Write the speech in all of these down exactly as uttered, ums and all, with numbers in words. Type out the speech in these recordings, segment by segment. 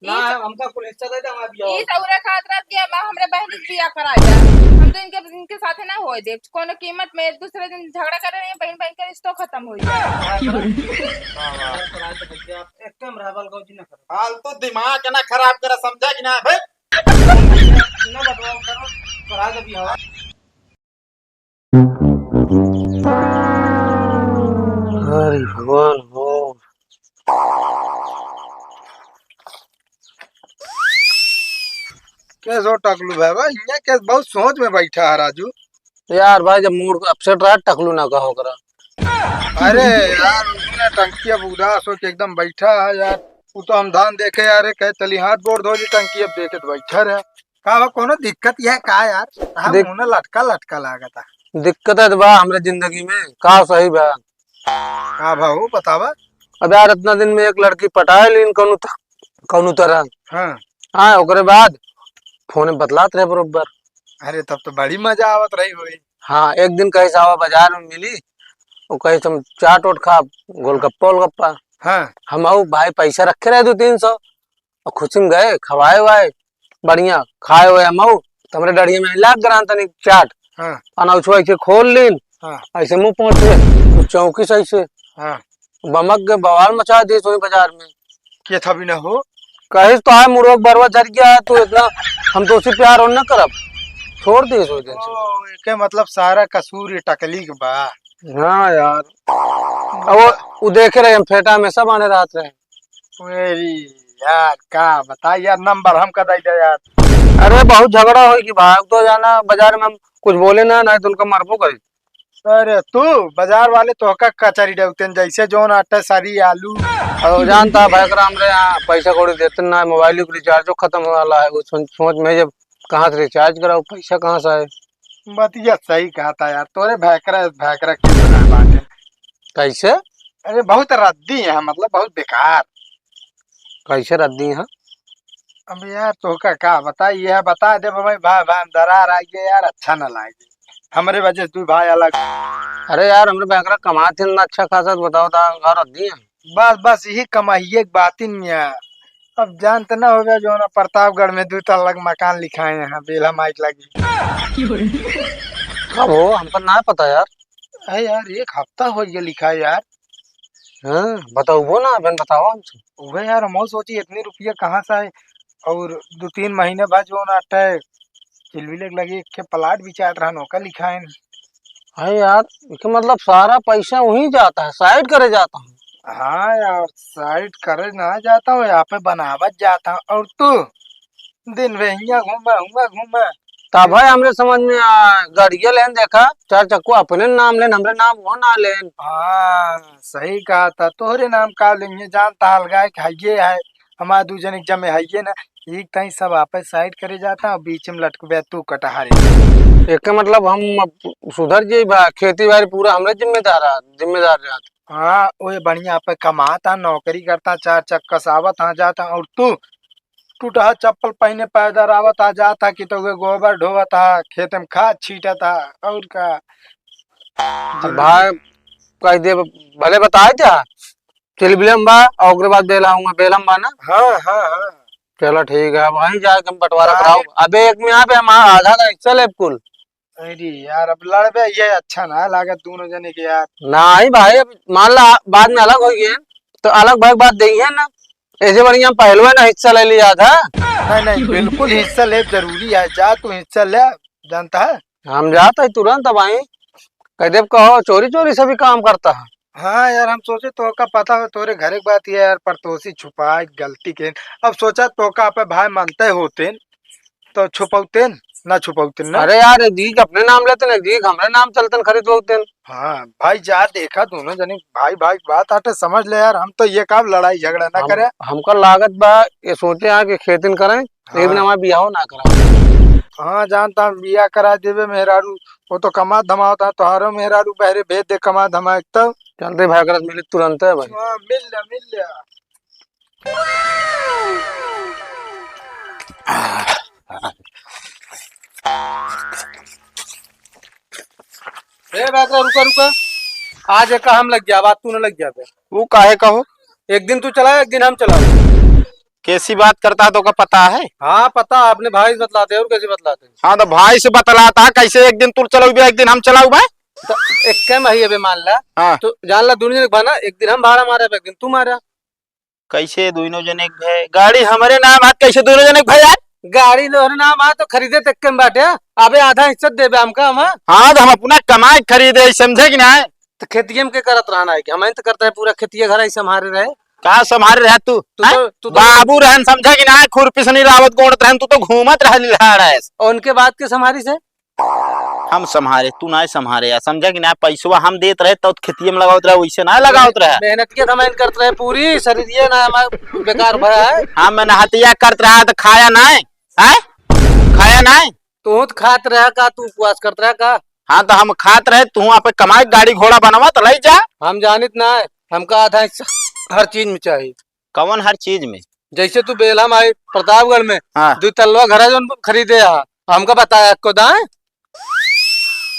ना, ई स-, हमका कुल हिस्सा दे दे, हमारा बियाह ई हो। सौरे खात रहत कि हम, हमरे बहिन के बियाह करा जा। हम तो इनके, इनके साथे ना होए देब। कोनो कीमत में एक दूसरे दिन झगड़ा करे रही, बहिन, बहिन के रिश्तो खत्म हो जाए। वाह, वाह। करा दे भैया, एकदम रहबल गौजी ना करो। फालतू दिमाग ना खराब करा, समझा कि ना? बे, ना बदनाम करो, करा दे बियाह। अरे भगवान हो। कैसो टकलू भाई, भाई, ये क्या बहुत सोच में बैठा है राजू? यार भाई, जब mood upset रहा, टकलू ना कहो करा। अरे यार, उसने टंकी अब उदास हो के एकदम बैठा है यार। वो तो हम धान देखे यार, कहे चली हाथ गोड़ धो ली, टंकी अब देखे तो बैठा रहे। का बा, कोनो दिक्कत यह का यार? हाँ, दिक-, मुंह ना लटका लटका लागता। दिक्कत है तो बा हमरे जिंदगी में, का सही बा? का बा हो, बतावा। अब यार, इतना दिन में एक लड़की पटाए लीन कौनो त-, कौनो तरह। हाँ। हाँ, ओकरे बाद फोन में बतलात रहे बरोबर। अरे, तब तो बड़ी मजा आवत रही होई। हाँ, एक दिन कहे से आवा बाजार में मिली, वो कहे से हम चाट ओट खाब, गोलगप्पा ओलगप्पा। हाँ। हम आऊ भाई पैसा रखे रहे दो तीन सौ, और खुशी में गए, खवाए वाए, बढ़िया खाए वाए हम आऊ, तो हमरे डड़िया में लाग गरान तनी चाट। हाँ। अनौछवा ऐसे खोल लीन, हाँ। ऐसे मुंह पहुंच गए, तो चौकी से ऐसे हाँ। बमक गए, बवाल मचा दिए सोनी बाजार में। के था भी ना हो? कहिस तो है मुड़वा बरवा झर गया है, तू इतना हम तो उसी प्यार और न करब, छोड़ दिए सोच दिन से। ओ, एके मतलब सारा कसूर ये टकली के बा। हाँ यार, अब वो, वो देखे रहे हम फेटा में सब आने रात रहे। मेरी यार, का बता यार, नंबर हमका दे दे यार। अरे बहुत झगड़ा होई कि भाग तो जाना बाजार में, हम कुछ बोले ना, नहीं तो उनका मरबो करी। अरे तू बाजार वाले तोहका कचरी डउतेन, जैसे जौन आटा, सरी, आलू। और जानता है, भैकरा हमरे यहाँ पैसा कौड़ी देते ना है, मोबाइल के रिचार्जो खत्म होने वाला है। वो सोच, सोच में जब कहाँ से रिचार्ज कराओ, पैसा कहाँ से आए? बतिया सही कहा था यार, तोरे भैकरा, भैकरा के बना बाटे। कैसे? अरे बहुत रद्दी है, मतलब बहुत बेकार। कैसे रद्दी है? अब यार तोहका का बताई, यह बता दे भाई, भाई, भाई, दरार आ गया यार, अच्छा ना लागे। हमरे वजह से तू भाई अलग। अरे यार, हमरे भैकरा कमात ही ना अच्छा खासा, तो बताओ ता घर रख दिए। बस, बस, यही कमाइए के बात ही नहीं है। अब जानते ना हो गया, जो ना प्रतापगढ़ में दो तल्ला के मकान लिखाए हैं, बेला माइक लगी। कब हो? हमको ना पता यार। अरे यार, एक हफ्ता हो गया लिखा यार। हाँ, बताओ वो ना, अपन बताओ हमसे। उहे यार, हम सोची इतनी रुपया कहाँ से आए, और दो तीन महीने बाद जो ना अटे, चिलबिले के लगे एक ठे प्लाट बिचात रहा, नौका लिखाइन। हाँ यार, इसका मतलब सारा पैसा वहीं जाता है, साइड करे जाता है। हाँ यार, साइड करे ना जाता हूँ, यहाँ पे बनावत जाता हूँ। और तू दिन भर हियाँ घूमे, हुआँ घूमे। तब है हमरे समझ में आ, गाड़िया लेन देखा, चार चक्को अपने नाम लेन, हमरे नाम वो ना लेन। हाँ, सही कहा था, तोहरे नाम का लेंगे, जानता हलगा है कि हइये है, हमारे दू जने के जमे हइये ना, एक ताई सब आपस साइड करे जाता और बीच में लटकबे तू कटहरे। एक मतलब हम अब सुधर जाई बा, खेती बाड़ी पूरा हमरे जिम्मेदार आ, जिम्मेदार रहत। हाँ, ओए बढ़िया पे कमाता, नौकरी करता, चार चक्का से आवत हाँ जाता, और तू टूटहा चप्पल पहिने पैदल आवत आ जात हा कि तो उहे गोबर ढोवत हा, खेते में खाद छीटत हा, और का? अब भाई कह दे, भले बताए थे, चिलबिलम बा, और ओकरे बाद बेला हूँ, बेलम बा ना? हाँ, हाँ, हाँ। चलो ठीक है, अब वहीं जाके हम बटवारा अरे। कराओ। अबे एक में यहाँ पे हम आधा का हिस्सा लेब कुल। अरे यार, अब लड़बे ये अच्छा ना लागत दोनों जने के यार। नहीं भाई, अब मान ला बाद में अलग हो गए तो अलग भाई बात देंगे ना, ऐसे बढ़िया हम पहलवे ना हिस्सा ले लिया था। नहीं, नहीं, बिल्कुल हिस्सा ले जरूरी है, जा तू हिस्सा ले, जानता है। हम जाता है तुरंत अब आई, कह देब कहो चोरी चोरी से भी काम करता है। हाँ यार, हम सोचे तोहका पता हो तोरे घरे के बात ये यार, परतोसी छुपाए गलती के। अब सोचा तोहका पे भाई मानते होते तो छुपौते न, ना छुपौते न। अरे यार, एक दीख अपने नाम लेते न, एक दीख हमरे नाम चलते न, खरीद होते न। हाँ भाई, जा देखा दोनों जने भाई भाई बात आटे समझ ले यार, हम तो ये काम लड़ाई झगड़ा ना हम, करे। हमका लागत बा, ये सोचे हैं कि खेतिन करें, एक दिन हाँ। हमारा बियाह ना करा। हाँ, जानता हम बियाह करा देबे मेहरारू, वो तो कमा धमावता, तोहारो मेहरारू बहरे भेज दे कमा धमा एक तब। चलते भाई, अगर मिली तुरंत है भाई। हाँ, मिल ले, मिल ले। ए, बैठ रहा, रुका, रुका। आज एक हम लग गया, बात तू ना लग गया बे। वो काहे का हो? एक दिन तू चला, एक दिन हम चला। कैसी बात करता है, तोका पता है? हाँ, पता है, अपने भाई से बतलाते हैं, और कैसे बतलाते हैं? हाँ, तो भाई से बतलाता है, कैसे एक दिन तू चलाऊ बे, एक दिन हम चलाऊ बे? तो एक काम है, अबे मान ला, हाँ। तो जान ला, दोनों जने के भाड़ा, एक दिन हम भाड़ा मारा, एक दिन तू मारा। कैसे दोनों जने के भाई? गाड़ी हमरे नाम है, कैसे दोनों जने के भाई यार? गाड़ी तोहरे नाम है तो खरीदे तक के में बाटे। अबे आधा हिस्सा देबे हमका हम। हाँ, तो हम अपना कमाई खरीदे, समझे कि ना? तो खेतिये में के करत रहना है कि हम तो करते हैं पूरा खेतिये घर ऐसे हमारे रहे। का संभारे रहे तू? तू हैं? तो, तू तो बाबू रहन, समझा कि ना? खुरपी से नहीं रावत गोड़त रहन, तू तो घूमत रह लिहाड़ है। और उनके बाद के संभारी से? हम संभारे, तू ना संभारे यार, समझा कि ना? पैसवा हम देत रहे तो खेतिये में लगावत रहे, वैसे ना लगावत रहे। मेहनत के कमाई करत रहे पूरी, शरीर ये ना हमार बेकार भरा है। हाँ, मेहनतिया करत रहा तो खाया ना है, हैं? खाया ना है? तू तो खात रहा का, तू उपवास करत रहा का? हाँ, तो हम खात रहे, तू वहाँ पे कमाई, गाड़ी घोड़ा बनवा तो ले जा। हम जानित ना है, हमका आधा हिस्सा हर चीज में चाहिए। कौन हर चीज में? जैसे तू बेला माई प्रतापगढ़ में हाँ। दो तलवा घर है, जौन खरीदे हा, हमका बताया को दाए।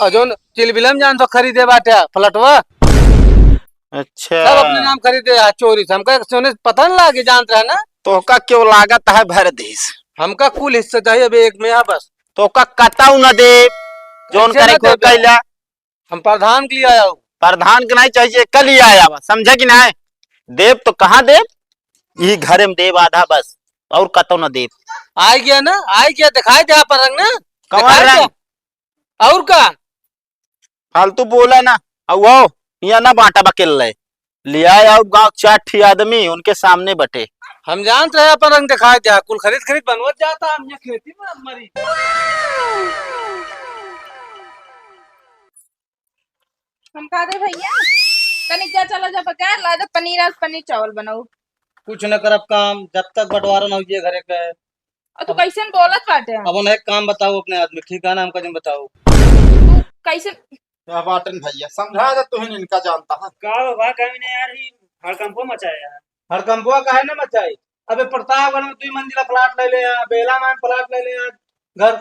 और जौन चिलबिलम जान तो खरीदे बाटे फ्लैटवा, अच्छा। सब अपने नाम खरीदे हा चोरी से। हमका एक सोने से पता न लागे, जानत रहा ना। तोहका क्यों लागत है भर देश? हमका कुल हिस्सा चाहिए, अबे एक में है बस। तोहका कतऊ न देब, जौन कैसे करे ना खुद देबे? कैला। हम प्रधान के लिए आया हूँ। प्रधान के नहीं चाहिए, कल ही आया बा, समझे कि नहीं? देब तो कहाँ देब? यही घरे में देब आधा बस, और कतौ न देब। आइ गया ना, आइ गया, दिखाई दे अपन रंग ना। कौन दिखाई दे। रंग? और का? फालतू बोला ना। अब वो, यहाँ ना बांटा बकेल ले। लिया आओ गाँव चार ठी आदमी, उनके सामने बटे। हम जानत रहे अपन रंग दिखाई दे, कुल खरीद खरीद बनवत जाता, हम ये खेती में मरी। हम कहा दे भैया, तनिक जा, चला जा बाजार, ला दे पनीर, आज पनीर चावल बनाऊ। कुछ न करब काम, जब तक बंटवारा न हो जाए घरे के। और तू अब कैसन बोलत बाटे? अब उन्हें एक काम बताओ अपने आदमी, ठीक है ना, हमका जिन बताओ। तू कैसन? क्या बाटन भैया, समझा दे, तू ही इनका जानता है। का हो बा, कमी नहीं यार, ही हड़कंपो मचाया है। हड़कंपवा काहे ना मचाई? अबे प्रतापगढ़ में दुई मंजिला प्लाट ले ले, बेला में प्लाट ले ले, घर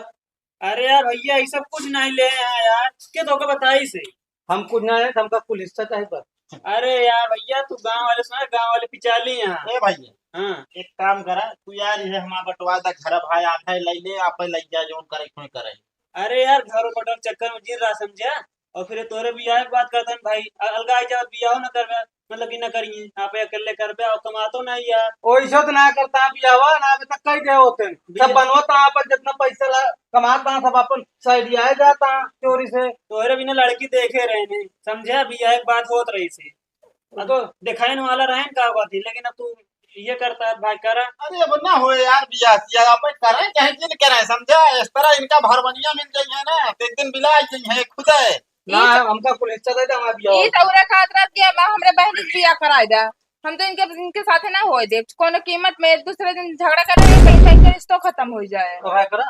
अरे यार भैया, ये सब कुछ नहीं ले हैं यार, के तोका बताई से? हम कुछ ना है, हमका कुल हिस्सा चाहे बस। अरे यार भैया, तू गांव वाले सुना, गांव वाले पिचाली यहाँ। ए भैया, हाँ। एक काम करा, तू यार ये हमारा बंटवा दा, घर भाई आधा ही ले ले, आप ले जा, जोन करे कोई करे। अरे यार, घर बटोर चक्कर में जिन रहा समझा, और फिर तोरे बियाह के बात करता है भाई, अ-, अलगा आई जाओ, बियाह ना करबे, मतलब कि ना करिए, आप अकेले करबे और कमातो नहीं यार। ओइसे तो ना करता बियाह, ना अभी तक कई दे होते हैं। सब बियाह बनवता अपन जितना पैसा ला, कमाता सब अपन side आए जाता चोरी से। तोहरे बिना लड़की देखे रहे नहीं, समझे? बियाह के बात होत रही से। वो अब तो दिखाइन वाला रहे न का बात है, लेकिन अब तू ये करता है भाई, करा। अरे अब ना होए यार बियाह सियाह, अब करें चाहे जिन करें, समझा? इस तरह इनका भरवनिया मिल जाई है ना, तो एक दिन बिला आई जाई है खुदे। ना, ई तो हमका कुल हिस्सा दे दे, हमारा बियाह ई हो। तो उरे खात रहत कि अब हमरे बहन के बियाह कराए दे। हम तो इनके, इनके साथे ना होए देब। कोनो कीमत में एक दूसरे दिन झगड़ा करे, तो इनका, इनका रिश्तो खत्म हो जाए। तो है करा।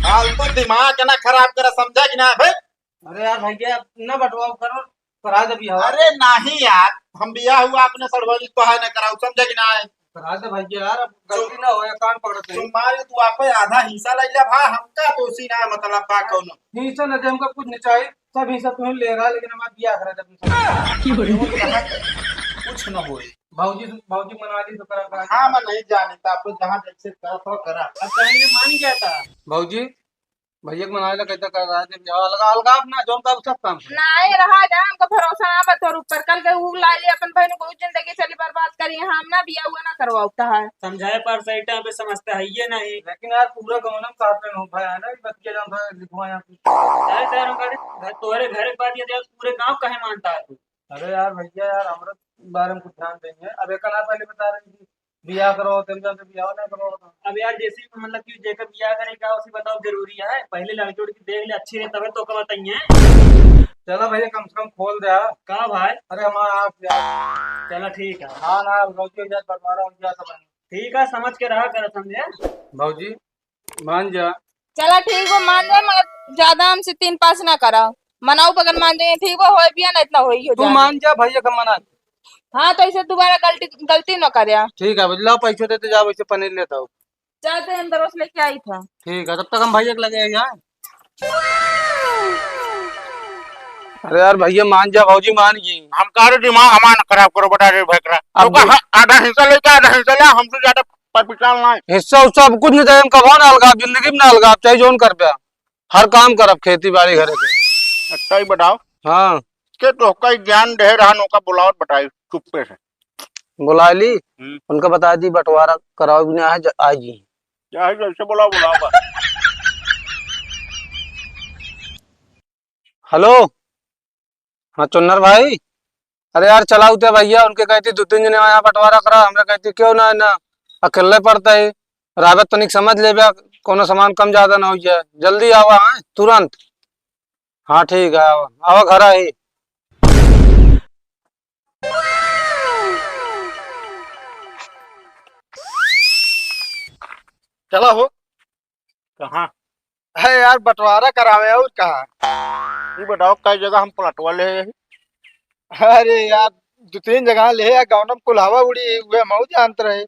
फालतू दिमाग ना खराब करा, समझा कि ना भाई? अरे यार भैया, ना बंटवाओ करो, करा दे बियाह। अरे नहीं यार, हम बियाह हुआ अपने सड़वैली तो है ना कराऊ, समझे कि ना? करा दे भैया यार, अब गलती ना होए, कान पकड़ते हैं। तुम्हारे तू आप आधा हिस्सा ले ले भा, हमका दोषी ना मतलब बा कौनो। हिस्सा ना दे, हमका कुछ नहीं चाहिए, सब हिस्सा तू ही ले रहा, लेकिन हमारा बियाह करा दे अपने साथ। कुछ ना होए। भौजी, भौजी मना ली तो करा, करा। हाँ, मैं नहीं जानता, आप जहाँ जैसे करा तो करा। अब कहीं मान गया था। भौजी, भैया के मनावे ला कहता कर रहा है, जब जाओ अलगा, अलगा अपना जौन का सब काम करे। ना, ये रहा जा, हमका भरोसा ना बा तोर ऊपर। कल के ऊ लाई अपन बहन को जिंदगी चली बर्बाद करी, हम ना बियाह हुआ ना करवाओ है। समझाए पर सही टाइम पे समझता है ये नहीं। लेकिन यार पूरा गाँव में साथ में हो भाई है ना, ये बतिया जान था लिखवा यहाँ पे। अरे तेरे घर, घर, तोरे घर के बात ये तो पूरे गाँव का है मानता है तू। अरे यार भैया यार, हमरा बारे में कुछ ध्यान देंगे। अब एक ना पहले बता रहे कि बियाह करो, तुम जान तो बियाह ना करो। अब यार, जैसे कि मतलब कि जेकर बियाह करे का, उसे बताओ जरूरी है। पहले लड़की उड़की देख ले, अच्छी रहे, तबे तो का बताइए। चलो भैया, कम से कम खोल दे यार। का भाई? अरे हमारा आप यार। चलो ठीक है। हाँ ना, रोटी हो जाए, बंटवारा हो जाए, सब। ठीक है, समझ के रहा कर, समझे? भौजी, मान जा। चला ठीक बा, मान जा, मगर ज्यादा हमसे तीन पाँच ना करा। मनाऊ बगन मान जाइए, ठीक बा, होए बिया ना इतना होई हो तू जाए। मान जा, भैया का मना। हाँ, तो ऐसे दोबारा गलती, गलती न करे। ठीक है, ला पैसे देते जाओ, वैसे पनीर लेता हूँ। जाते हैं, हम दरोस लेके आई था। ठीक है, तब तक हम भैया के लगे हैं यहाँ। अरे यार भैया, मान जा भौजी, मान गई। हम कह रहे दिमाग हमारा न खराब करो बेटा रे भैकरा। अब तो का दे- ह-, आधा हिस्सा लेके आधा हिस्सा ले, हमसे ज्यादा परेशान ना है। हिस्सा उस्सा अब कुछ नहीं चाहिए, हम कबो ना अलगाब, जिंदगी में ना अलगाब, चाहे जौन कर पे। हर काम करब, खेती बाड़ी घरे के। अच्छा ही बताओ। हाँ। के तो कई ज्ञान दे रहा, नौका बुलावत बताई चुप्पे से। बुला ली, हम्म। उनका बता दी बंटवारा कराओ भी ना है, ज-, आएगी। चाहे जैसे बुलाओ, बुलाओ बस। हेलो, हाँ चुन्नर भाई, अरे यार चलाऊ ते भैया, उनके कहती दो तीन जने यहाँ बंटवारा करा, हमरे कहती क्यों ना, ना अकेले पड़ता है, राबत तनिक समझ लेबे, कोनो सामान कम ज्यादा ना हो जाए, जल्दी आवा, हाँ तुरंत। हाँ ठीक है, आवा, आवा घर आई। चला हो। कहाँ? है यार, बंटवारा करावे और कहाँ? ये बताओ, कई जगह हम प्लटवा ले हैं? अरे यार, दो तीन जगह ले हैं, गौनम कुल हवा उड़ी, वे मऊ जानत रहे।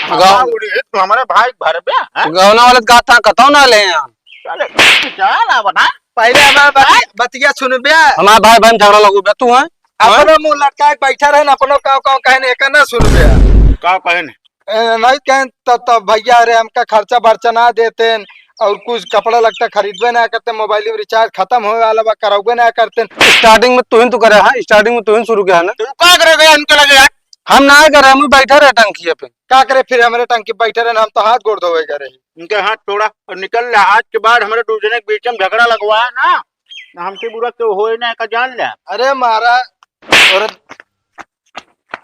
हवा गाँव उड़ी है, तू हमारे भाई घर पे, हैं? गौना वाले का था, कतौ ना ले हैं। चले, चल अब ना। पहले हमार बत-, हैं? बतिया सुनबे। हमार भाई बहन झगड़ा लगू बे, तू हैं? अपनो मुंह लटकाए के बैठा रहे न, अपनो काव काव कहे न, एकर ना सुनबे। काव कहे न? ए, नहीं कहें तब, तब भैया रे हमका खर्चा बर्चा ना देतेन और कुछ कपड़ा लत्ता खरीदबे ना करते, मोबाइल में रिचार्ज खत्म होए वाला बा, करौबे ना करतेन। स्टार्टिंग में तुहिन तो करे, हाँ, स्टार्टिंग में तुहिन शुरू किया है ना। तू का करे गया इनके लगे यार? हम ना करे, हम बैठा रहे टंकिया पे। का करे फिर हमरे टंकी बैठे रहे, हम तो हाथ गोड़ धोवे गए रहे। इनके हाथ छोड़ा और निकल ले। आज के बाद हमारे दूसरे के बीच में झगड़ा लगवा ना, ना हमसे बुरा क्यों होए ना, का जान ले। अरे महाराज, और